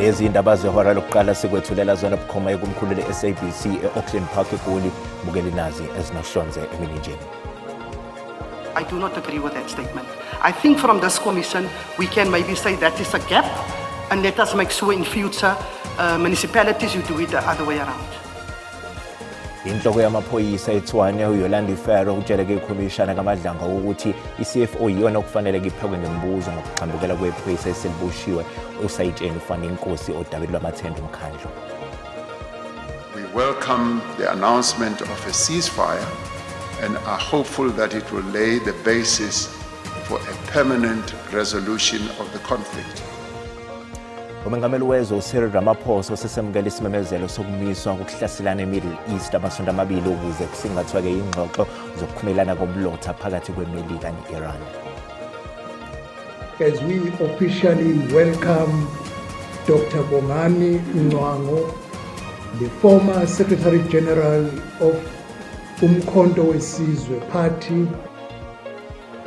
Lezi indaba zehora lokuqala sikwethulela zona bukhoma ekumkhulu le-SABC e-Auckland Park eGoli. Bukeli nazi ezinohlonze emininjeni. I do not agree with that statement. I think from this commission we can maybe say that is a gap and let us make sure in future municipalities you do it the other way around. Inhloko yamaphoyisa eTshwane uYolandi Ferro utshele ikhomishana kaMadlanga ukuthi iCFO iyona okufanele iphekwe ngemibuzo ngokugxambukela kwephoyisa eseliboshiwe usayitsheni uFani Nkosi odabeni lwamathenda omkhandlu. We welcome the announcement of a ceasefire and are hopeful that it will lay the basis for a permanent resolution of the conflict. Umengameli wezwe uCyril Ramaphosa usesemukele isimemezelo sokumiswa kokuhlaselana eMiddle East amasonto amabili ukuze kusingathwe-ke ingxoxo zokukhumelana komlotha phakathi kweMelika ne-Iran. As we officially welcome Dr. Bongani Mncwango, the former Secretary General of Umkhonto weSizwe Party.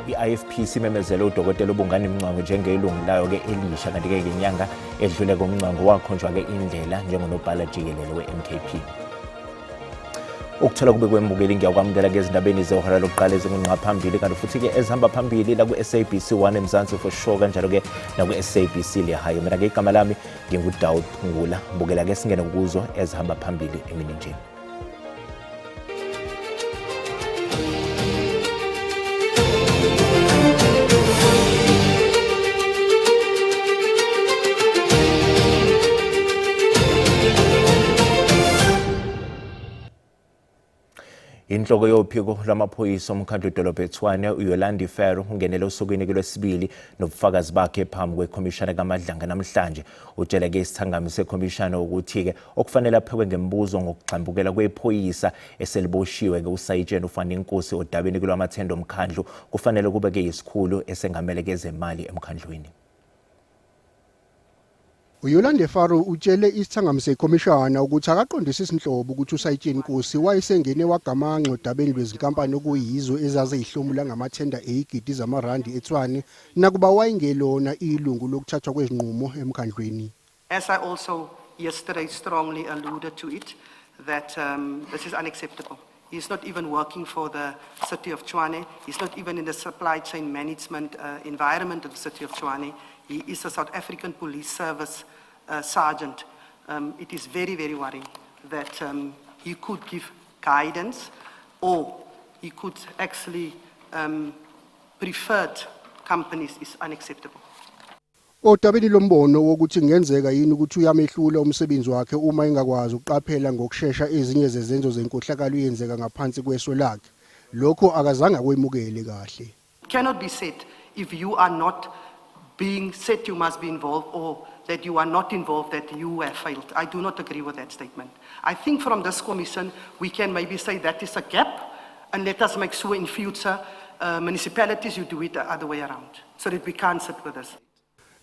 I-IFP simemezele uDokotela uBongani Mncwango njengelungu layo-ke elisha, kanti-ke ngenyanga edlule koMncwango wakhonjwa-ke indlela njengonobhala jikelele we-MKP. Ukuthola kube kwembukeli ngiyakwamukela ke ezindabeni zehora lokuqala ezingungqa phambili, kanti futhi-ke ezihamba phambili la ku-SABC 1 eMzansi for sure, kanjalo-ke naku-SABC Lehayo. Mina-ke igama lami nginguDawud Phungula. Bukela-ke singene kuzo ezihamba phambili emininjeni. Inhloko yophiko lwamaphoyisa omkhandlu dolobha eTshwane uYolandi Ferro ungenele osukwini lwesibili nobufakazi bakhe phambi kwekhomishana kaMadlanga namhlanje. Utshele-ke isithangami sekhomishana ukuthi-ke okufanele aphekwe ngemibuzo ngokugxambukela kwephoyisa eseliboshiwe-ke usayitsheni uFani Nkosi odabeni lwamathenda omkhandlu kufanele kube-ke yisikhulu esengamele kezemali emkhandlwini. UYolande Faro utshele isithangami sekhomishana ukuthi akaqondisisi nhlobo ukuthi uSayitsheni Nkosi wayesengene wagamanxa odabeni lwezinkampani okuyizo ezaziyihlomula ngamathenda eyigidi zamarandi eTshwane nakuba wayengelona ilungu lokuthathwa kwezinqumo emkhandlwini. As I also yesterday strongly alluded to it, that this is unacceptable. He's not even working for the city of Tshwane. He's not even in the supply chain management environment of the city of Tshwane. He is a South African Police Service sergeant. It is very, very worrying that he could give guidance or he could actually preferred companies is unacceptable. Odabeni lombono wokuthi kungenzeka yini ukuthi uyamehlula umsebenzi wakhe uma engakwazi ukuqaphela ngokushesha ezinye zezenzo zenkohlakalo eyenzeka ngaphansi kweso lakhe, lokho akazange akwemukele kahle. It cannot be said if you are not being said you must be involved or that you are not involved that you have failed. I do not agree with that statement. I think from this commission we can maybe say that is a gap and let us make sure in future municipalities you do it the other way around so that we can't sit with this.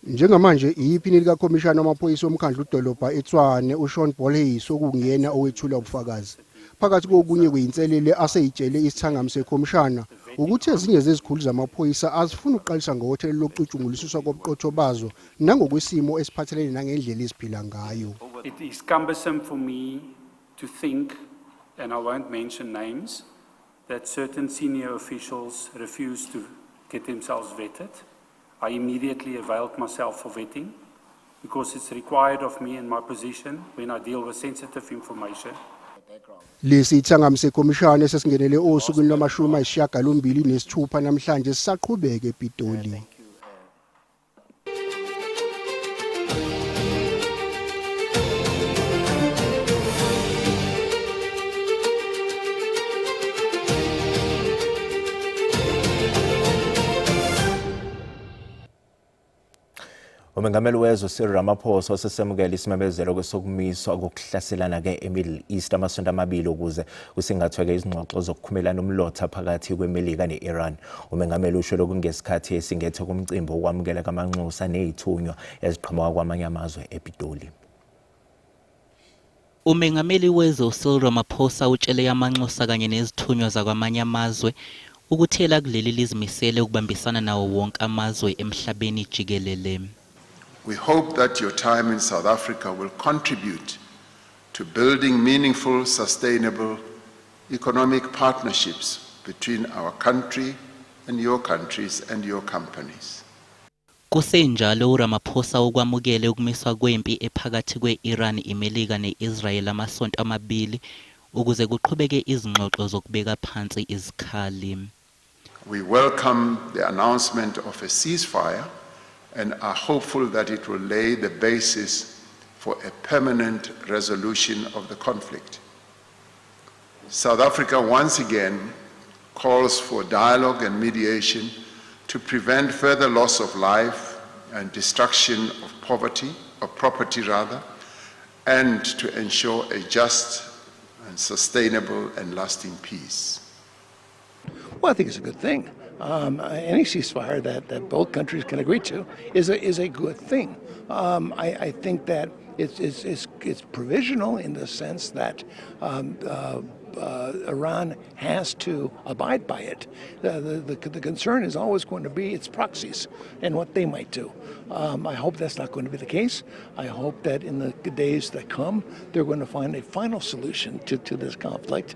Njengamanje iphini likakhomishana wamaphoyisa omkhandlu udolobha eTshwane uShawn Bolhuis okunguyena owethula ubufakazi. Phakathi kokunye kuyinselele aseyitshele isithangami sekhomishana ukuthi ezinye zezikhulu zamaphoyisa azifuni ukuqalisa ngohlelo lokucutshungulisiswa kobuqotho bazo nangokwesimo esiphathelene nangendlela eziphila ngayo. It is cumbersome for me to think, and I won't mention names, that certain senior officials refuse to get themselves vetted. I immediately availed myself for vetting because it's required of me in my position when I deal with sensitive information. Lesi ithangami sekhomishana esesingenele osukwini lwama-86 namhlanje sisaqhubeka ePitoli. Umengameli wezwe Cyril Ramaphosa osesemukele isimemezelo kwesokumiswa kokuhlaselana-ke eMiddle East amasonto amabili ukuze kusingathwe-ke izingxoxo zokukhumelana umlotha phakathi kweMelika ne-Iran. Umengameli usho lokhu ngesikhathi esingethe kumcimbi wokwamukela kamanxusa nezithunywa eziqhamuka kwamanye amazwe ePitoli. Umengameli wezwe uCyril Ramaphosa utshele amanxusa kanye nezithunywa zakwamanye amazwe ukuthi elakuleli lizimisele ukubambisana nawo wonke amazwe emhlabeni jikelele. We hope that your time in South Africa will contribute to building meaningful, sustainable economic partnerships between our country and your countries and your companies. Kusenjalo uRamaphosa ukwamukele ukumiswa kwempi ephakathi kwe-Iran, iMelika ne-Israel amasonto amabili ukuze kuqhubeke izingxoxo zokubeka phansi izikhali. We welcome the announcement of a ceasefire and are hopeful that it will lay the basis for a permanent resolution of the conflict. South Africa once again calls for dialogue and mediation to prevent further loss of life and destruction of poverty, of property rather, and to ensure a just and sustainable and lasting peace. Well, I think it's a good thing. Any ceasefire that both countries can agree to is a good thing. I think that it's provisional in the sense that Iran has to abide by it. The concern is always going to be its proxies and what they might do. I hope that's not going to be the case. I hope that in the days that come, they're going to find a final solution to this conflict.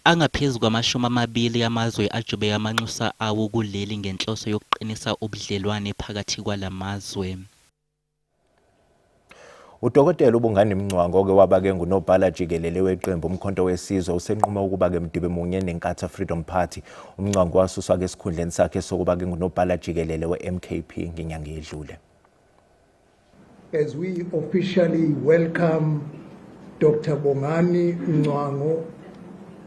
Angaphezu kwama-20 amazwe ajube amanxusa awo kuleli ngenhloso yokuqinisa ubudlelwane phakathi kwalamazwe. Udokotela uBongani Mncwango oke waba-ke ngunobhala jikelele weqembu Umkhonto Wesizwe usenqume ukuba-ke mdibe munye neNkatha Freedom Party. UMncwango wasuswa-ke esikhundleni sakhe sokuba-ke ngunobhala jikelele we-MKP ngenyanga edlule. As we officially welcome Dr. Bongani Mncwango,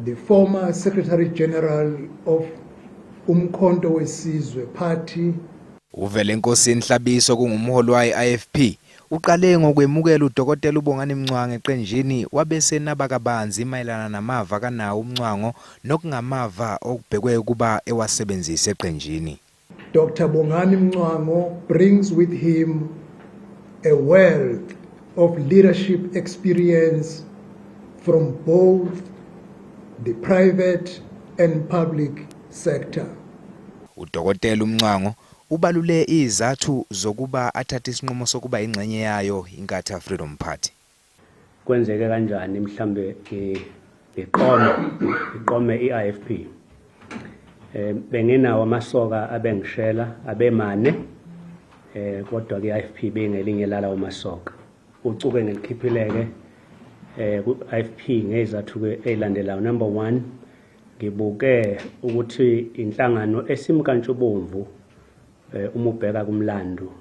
the former Secretary General of Umkhonto weSizwe Party. UVelenkosini Hlabisa kungumholi waye-IFP uqale ngokwemukela uDokotela uBongani Mncwango eqenjini wabe senaba kabanzi mayelana namava kanawo uMncwango nokungamava okubhekwe ukuba ewasebenzise eqenjini. Dr. Bongani Mncwango brings with him a wealth of leadership experience from both the private and public sector. UDokotela uMncwango ubalule izathu zokuba athathe isinqumo sokuba ingxenye yayo iNkatha Freedom Party. Kwenzeke kanjani mhlambe ngiqome i-IFP? Bengenawo amasoka abengishela abemane, kodwa ke i-IFP bengelinye lalawo masoka. Ucuke ngelikhiphileke ku-IFP ngezathu ke ezilandelayo. Number 1, ngibuke ukuthi inhlangano esimkantshubomvu uma ubheka kumlando,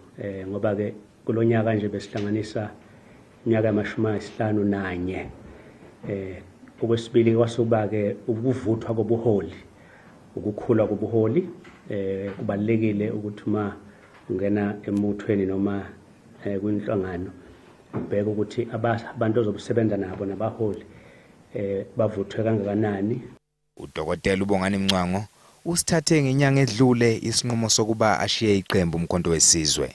ngoba ke kulonyaka nje besihlanganisa iminyaka yama-51. Okwesibili kwasuba ke ukuvuthwa kobuholi, ukukhula kobuholi. Kubalekile ukuthi uma ungena embuthweni noma kwinhlangano ubheke ukuthi abantu ozobusebenza nabo nabaholi bavuthwe kangakanani. UDokotela uBongani Mncwango usithathe ngenyanga edlule isinqumo sokuba ashiye iqembu Umkhonto Wesizwe.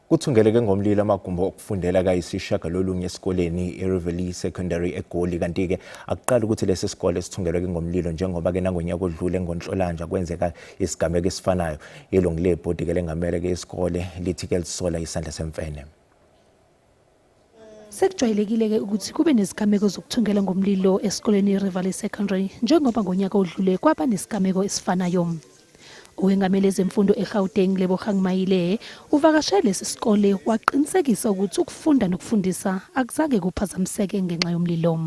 Kuthungeleke ngomlilo amagumbi okufundela kayisishiyagalolunye esikoleni iRiverlea Secondary eGoli. Kanti-ke akuqali ukuthi lesi sikole sithungeleke ngomlilo, njengoba-ke nangonyaka odlule ngoNhlolanja kwenzeka isigameko esifanayo. Ilungu lebhodi-ke lengamele-ke isikole lithi-ke lisola isandla semfene. Sekujwayelekile-ke ukuthi kube nezigameko zokuthungela ngomlilo esikoleni iRiverlea Secondary, njengoba ngonyaka odlule kwaba nesigameko esifanayo. Owengamele ezemfundo eGauteng, Lebogang Maile, uvakashele lesi sikole waqinisekisa ukuthi ukufunda nokufundisa akuzange kuphazamiseke ngenxa yomlilo.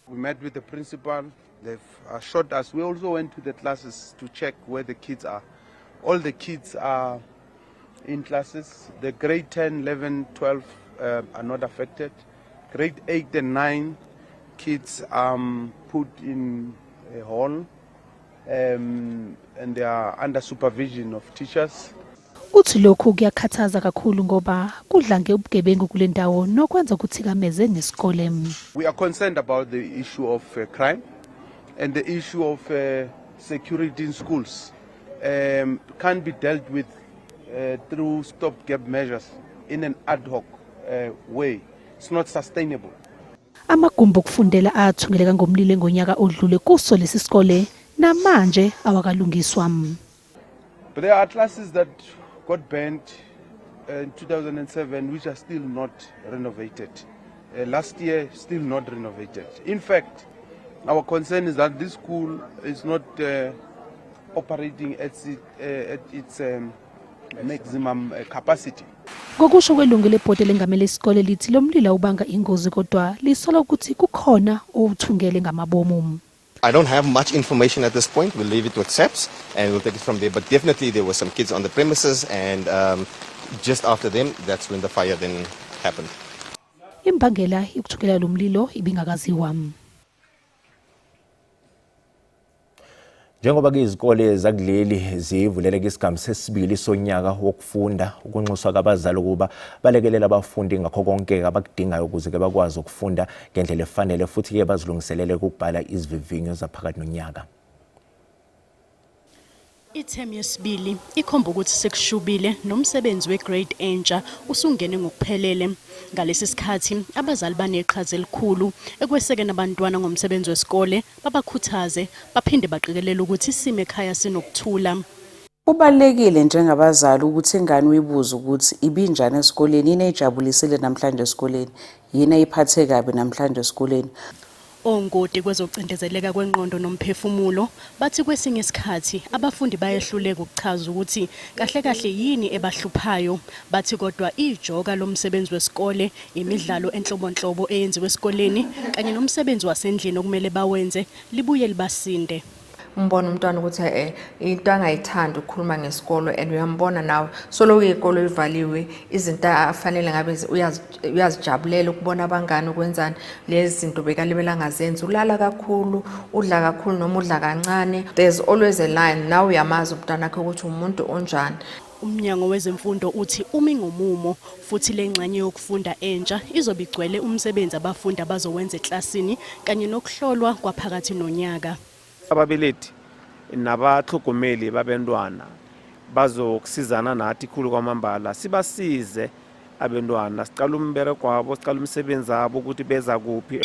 We met with the principal. They've assured us. We also went to the classes to check where the kids are. All the kids are in classes. The grade 10, 11, 12 are not affected. Grade 8 and 9 kids put in a hall and they are under supervision of teachers. Uthi lokhu kuyakhathaza kakhulu ngoba kudlange ubugebengu kule ndawo nokwenza kuthikameze nesikole. We are concerned about the issue of crime and the issue of security in schools can't be dealt with through stopgap measures in an ad hoc way. It's not sustainable. Amagumbi okufundela athungeleka ngomlilo ngonyaka odlule kuso lesi sikole namanje awakalungiswa. But there are classes that got burnt. in 2007 which are still not renovated. Last year, still not renovated. In fact, our concern is that this school is not operating at its maximum capacity. Ngokusho kwelungu lebhodi elengamele isikole lithi lo mlilo awubanga ingozi kodwa lisola ukuthi kukhona owuthungele ngamabomu. I don't have much information at this point. We'll leave it with SAPS and we'll take it from there. But definitely there were some kids on the premises and just after them, that's when the fire then happened. Imbangela yokuthungela lo mlilo ibingakaziwa. Njengoba ke izikole zakuleli zivuleleke isigamu sesibili sonyaka wokufunda, ukunxuswa kwabazali ukuba balekelele abafundi ngakho konke abakudingayo ukuze ke bakwazi ukufunda ngendlela efanele futhi ke bazilungiselele ukubhala izivivinyo zaphakathi nonyaka. Ithemu yesibili ikhomba ukuthi sekushubile nomsebenzi wegrade entsha usungene ngokuphelele. Ngalesi sikhathi abazali baneqhaza elikhulu ekwesekeni abantwana ngomsebenzi wesikole, babakhuthaze baphinde baqikelele ukuthi isimo ekhaya sinokuthula. Kubalulekile njengabazali ukuthi ingane uyibuze ukuthi ibinjani esikoleni, yini eyijabulisile namhlanje esikoleni, yini eyiphathe kabi namhlanje esikoleni. Ongoti kwezokucindezeleka kwengqondo nomphefumulo bathi kwesinye isikhathi abafundi bayehluleka ukuchaza ukuthi kahle kahle yini ebahluphayo. Bathi kodwa ijoka lomsebenzi wesikole, imidlalo enhlobonhlobo eyenziwa esikoleni kanye nomsebenzi wasendlini okumele bawenze libuye libasinde. Umbona umntwana ukuthi into angayithandi ukukhuluma ngesikolo and uyambona nawe soloku iy'kolo ivaliwe, izinto afanele ngabe uyazijabulela ukubona abangani, ukwenzani lezi zinto bekalibela angazenzi, ulala kakhulu, udla kakhulu noma udla kancane. There's always a line, nawe uyamazi umntwana wakhe ukuthi umuntu onjani. Umnyango wezemfundo uthi umi ngomumo futhi le ngxenye yokufunda entsha izobe igcwele umsebenzi abafundi abazowenza eklasini kanye nokuhlolwa kwaphakathi nonyaka. Ababelethi nabatlhogomeli babentwana bazokusizana nathi khulu kwamambala, sibasize abentwana, siqala umbereko wabo, siqala umsebenzi wabo ukuthi beza kuphi.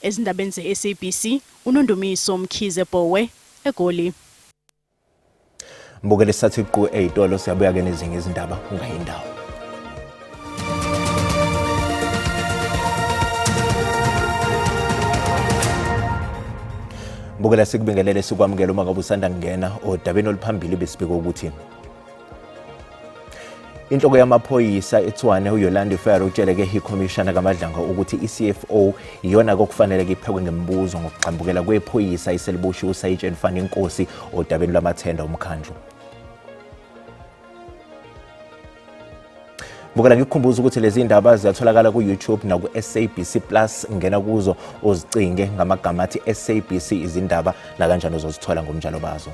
Ezindabeni ze-SABC, uNondumiso Mkhize Bowe, eGoli. Mbukele sathi qu ey'tolo, siyabuya ke nezinye izindaba, ungayindawo. Mbukela, sikubingelele, sikwamukele uma ngabe usanda kungena. Odabeni oluphambili besibike ukuthi inhloko yamaphoyisa eTshwane uYolandi Ferro utsheleke ikhomishana kaMadlanga ukuthi i-CFO iyona kokufanele iphekwe ngemibuzo ngokugxambukela kwephoyisa iseliboshiwe uSayitsheni Fani Nkosi odabeni lwamathenda omkhandlu. Bukela, ngikukhumbuza ukuthi lezi ndaba ziyatholakala ku-YouTube naku-SABC Plus. Ngena kuzo uzicinge ngamagama athi SABC izindaba, nakanjani uzozithola ngomnjalo bazo.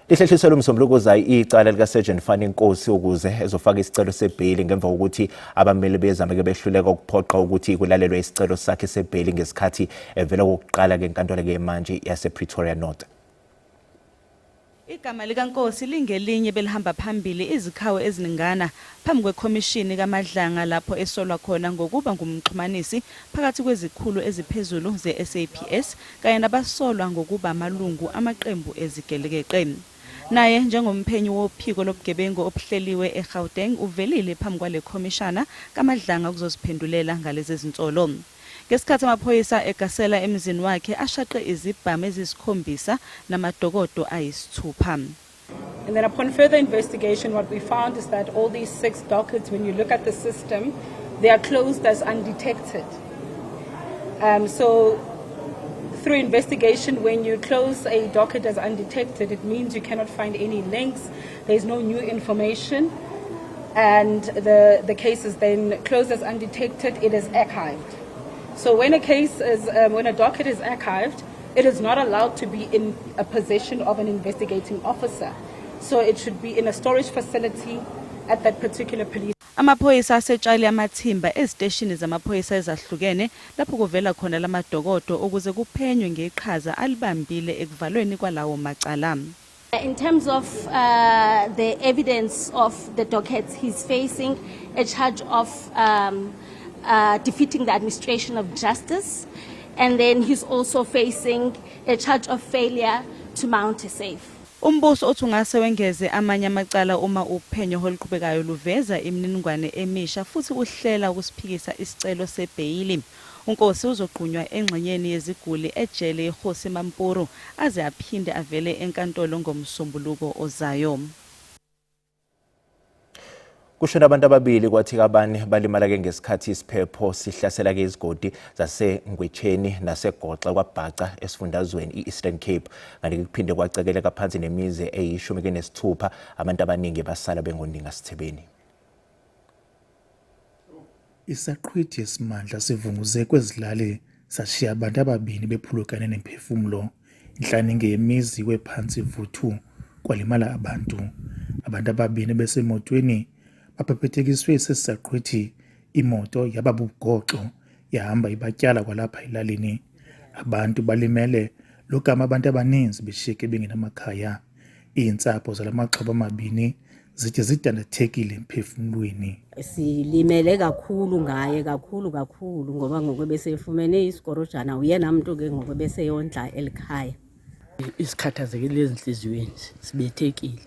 Lihlehliselwe umsombuluko ozayo icala likaSergeant Fani Nkosi ukuze ezofaka isicelo sebheyili ngemva kokuthi abameli bezame-ke behluleka ukuphoqa ukuthi kulalelwe isicelo sakhe sebheyili ngesikhathi evela kokuqala-ke enkantolo-ke manje yasePretoria North. Igama likaNkosi lingelinye belihamba phambili izikhawu eziningana phambi kwekhomishini kaMadlanga lapho esolwa khona ngokuba ngumxhumanisi phakathi kwezikhulu eziphezulu ze-SAPS kanye nabasolwa ngokuba amalungu amaqembu ezigelekeqe. Naye njengomphenyi wophiko lobugebengu obuhleliwe eGauteng uvelile phambi kwale khomishana kaMadlanga ukuzoziphendulela ngalezi zinsolo. Ngesikhathi amaphoyisa egasela emzini wakhe ashaqe izibhamu eziyisikhombisa namadokodo ayisithupha. And then upon further investigation, what we found is that all these six dockets, when you look at the system, they are closed as undetected. So through investigation, when you close a docket as undetected, it means you cannot find any links, there's no new information, and the case is then closed as undetected, it is archived. So when a docket is archived, it is not allowed to be in a possession of an investigating officer. So it should be in a storage facility at that particular police. Amaphoyisa asetshale amathimba eziteshini zamaphoyisa ezahlukene lapho kuvela khona lamadokodo ukuze kuphenywe ngeqhaza alibambile ekuvalweni kwalawo macala. In terms of the evidence of the dockets, he's facing a charge of defeating the administration of justice, and then he's also facing a charge of failure to mount a safe. Umbuso uthi ungase wengeze amanye amacala uma uphenyo oluqhubekayo luveza imininingwane emisha futhi uhlela ukusiphikisa isicelo sebheyili. UNkosi uzogqunywa engxenyeni yeziguli ejele iKgosi Mampuru aze aphinde avele enkantolo ngoMsombuluko ozayo. Kushone abantu ababili kwathi abane balimala-ke ngesikhathi isiphepho sihlasela-ke izigodi zaseNgwetsheni naseGoxa kwaBhaca esifundazweni i-Eastern Cape. Kanti-ke kuphinde kwacekeleka phansi nemizi eyishumi-ke nesithupha, abantu abaningi basala bengondingasithebeni. Isaqhwithi esimandla sivunguze kwezilali sashiya abantu ababini bephulukane nemphefumlo. Intlaninge yemizi iwe phantsi vuthu kwalimala abantu. Abantu ababini besemotweni baphephethekiswe sesi saqhwithi, imoto yaba bugoxo yahamba ibatyala kwalapha elalini. Abantu balimele logama abantu abaninzi beshiyeke bengenamakhaya. Iintsapho zala maxhoba amabini zithi zidandathekile emphefumlweni. Silimele kakhulu ngaye kakhulu kakhulu ngoba ngoku besefumene isikorojana uyena mntu ke ngoku beseyondla elikhaya. Isikhathazekile ezintliziyweni sibethekile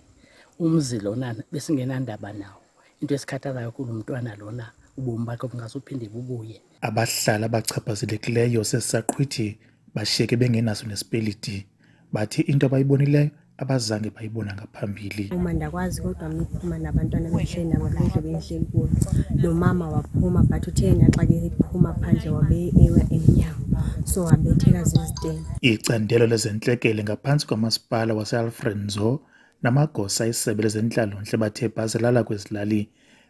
umzi lona besingenandaba nawo into esikhathaza kakhulu umntwana lona ubomi bakhe bungasophinde bubuye. Abahlali abachaphazelekileyo sesisaqhwithi bashiyeke bengenaso nesipeliti. Bathi into abayibonileyo abazange bayibona ngaphambili. Uma ndakwazi kodwa mna ukuphuma nabantwana bendihleli nabo kule ndlu bendihleli kuyo. Nomama waphuma but uthe yena xa ke ephuma phandle wabe ewa emnyango so wabetheka zizitena. Icandelo lezentlekele ngaphantsi kwamasipala waseAlfred Nzo namagosa esebe lezentlalontle bathe bhazelala kwezilali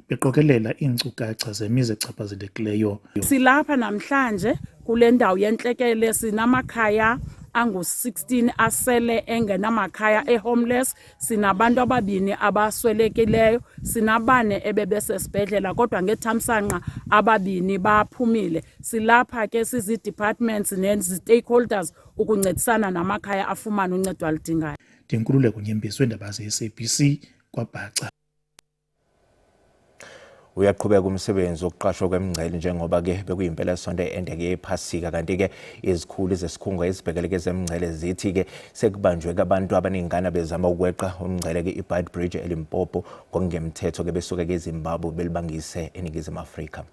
beqokelela iinkcukacha zemizi echaphazelekileyo. Silapha namhlanje kule ndawo yentlekele sinamakhaya angu-16 asele engenamakhaya e-homeless, sinabantu ababini abaswelekileyo, sinabane ebebesesibhedlela kodwa ngethamsanqa ababini baphumile. Silapha ke sizi-departments nezi-stakeholders ukuncedisana namakhaya afumane uncedo aludingayo. Ndinkululeko Nyembezi weendaba ze-SABC kwaBhaca. Uyaqhubeka umsebenzi wokuqashwa kwemingcele njengoba ke bekuyimpelasonto ende-ke yephasika, kanti-ke izikhulu zesikhungo ezibhekele kezemingcele zithi-ke sekubanjwe abantu abaningana bezama ukweqa umngcele-ke i-Beitbridge eLimpopo ngokungemthetho-ke besuka ke eZimbabwe belibangise eNingizimu Afrika.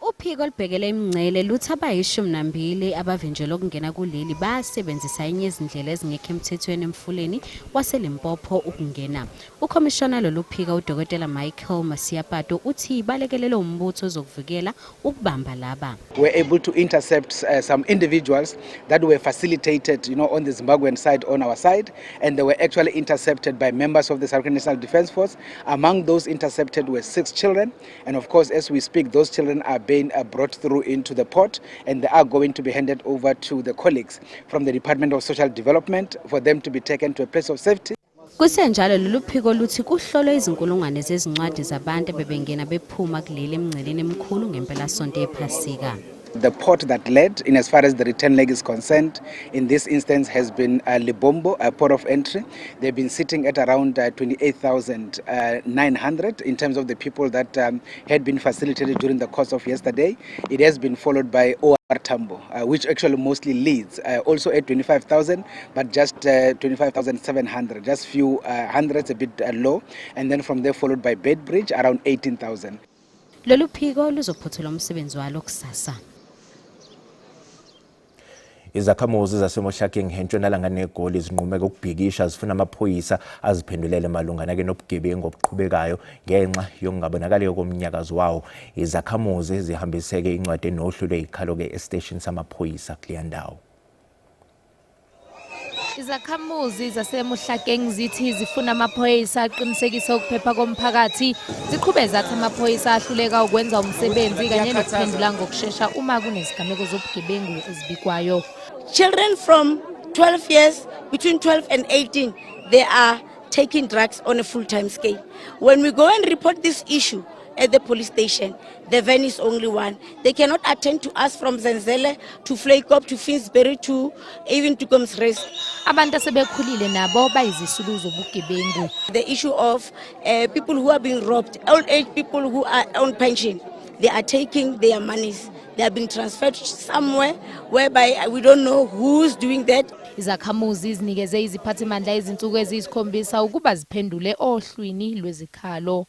Uphiko olubhekele imingcele luthi abayishumi nambili abavinjelwe ukungena kuleli basebenzisa enye yezindlela ezingekho emthethweni emfuleni waseLimpopo ukungena. Ukhomishana lolu phiko uDokotela Michael Masiapato uthi balekelelwe umbutho wezokuvikela ukubamba laba. Were able to intercept some individuals that were facilitated on the Zimbabwean side, on our side, and they were actually intercepted by members of the South African National Defence Force. Among those intercepted were six children, and of course, as we speak, those children are being brought through into the port, and they are going to be handed over to the colleagues from the Department of Social Development for them to be taken to a place of safety. Kusenjalo lolu phiko luthi kuhlolwe izinkulungwane zezincwadi zabantu ebebengena bephuma kuleli emngceleni emikhulu ngempelasonto yephasika. The port that led, in as far as the return leg is concerned, in this instance has been Lebombo, a port of entry. They've been sitting at around 28,900 in terms of the people that had been facilitated during the course of yesterday. It has been followed by OR Tambo, which actually mostly leads, also at 25,000, but just 25,700, just few hundreds, a bit low. And then from there followed by Beitbridge, around 18,000. Lolu phiko luzophothula umsebenzi walo kusasa. Izakhamuzi zaseMohlakeng entshonalanga neGoli zinqume ukubhikisha zifuna amaphoyisa aziphendulele malungana-ke nobugebengu obuqhubekayo ngenxa yokungabonakali komnyakazo wawo. Izakhamuzi zihambiseke incwadi enohlu lwezikhalo-ke esiteshini samaphoyisa kuleya ndawo. Izakhamuzi zaseMohlakeng zithi zifuna amaphoyisa aqinisekise ukuphepha komphakathi. Ziqhube zathi amaphoyisa ahluleka ukwenza umsebenzi kanye nokuphendula ngokushesha uma kunezigameko zobugebengu ezibikwayo. Children from 12 years, between 12 and 18, they are taking drugs on a full-time scale. When we go and report this issue at the police station, the van is only one. They cannot attend to us from Zenzele to Vlekop to Finsbury to even to Komsres. Abantu asebekhulile nabo bayizisulu zobugebengu. The issue of people who are being robbed, old age people who are on pension, they are taking their monies. They are being transferred somewhere whereby we don't know who's doing that. Izakhamuzi zinikeze iziphathimandla izinsuku eziyisikhombisa ukuba ziphendule ohlwini lwezikhalo.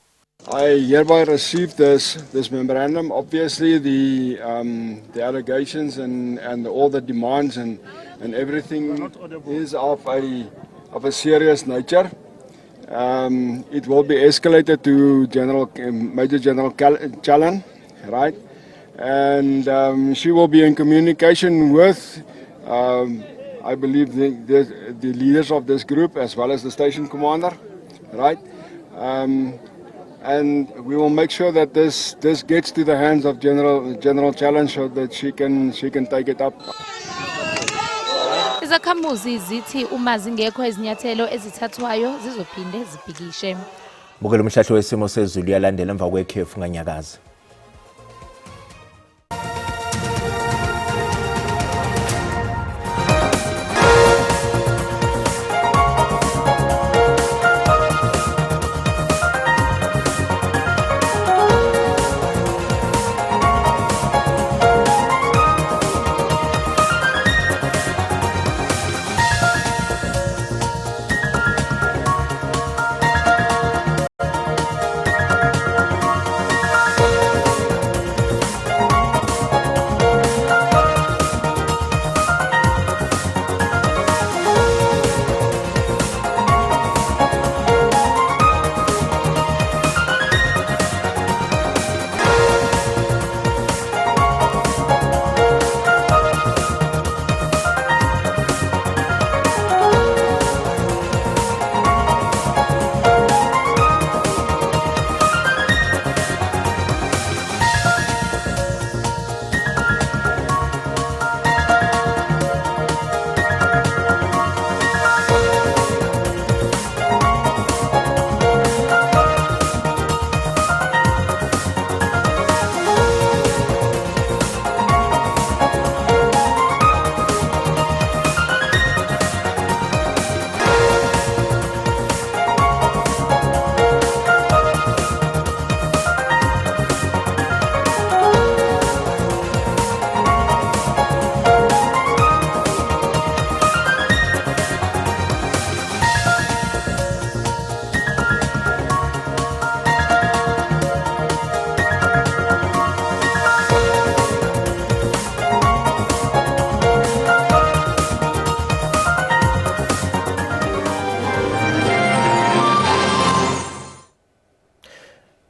I hereby received this memorandum. Obviously, the allegations and all the demands and everything is of a serious nature. It will be escalated to Major General Challen, right? And she will be in communication with, I believe, the leaders of this group as well as the station commander, right? And we will make sure that this gets to the hands of General Challen so that she can take it up. Izakhamuzi zithi uma zingekho izinyathelo ezithathwayo zizophinde zibhikishe. Bukela umhlahlo wesimo sezulu uyalandela emva kwekhefu nganyakazi.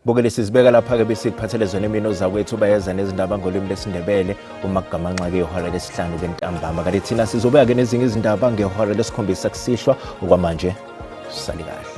Bukele, sizibeka lapha-ke besikuphathele zona emini. Ozakwethu bayeza nezindaba ngolimi lesiNdebele uma kugamanxa-ke ihora 5 kentambama, kanti thina sizobuya-ke nezinye izindaba ngehora 7 kusihlwa. Okwamanje sali kahle.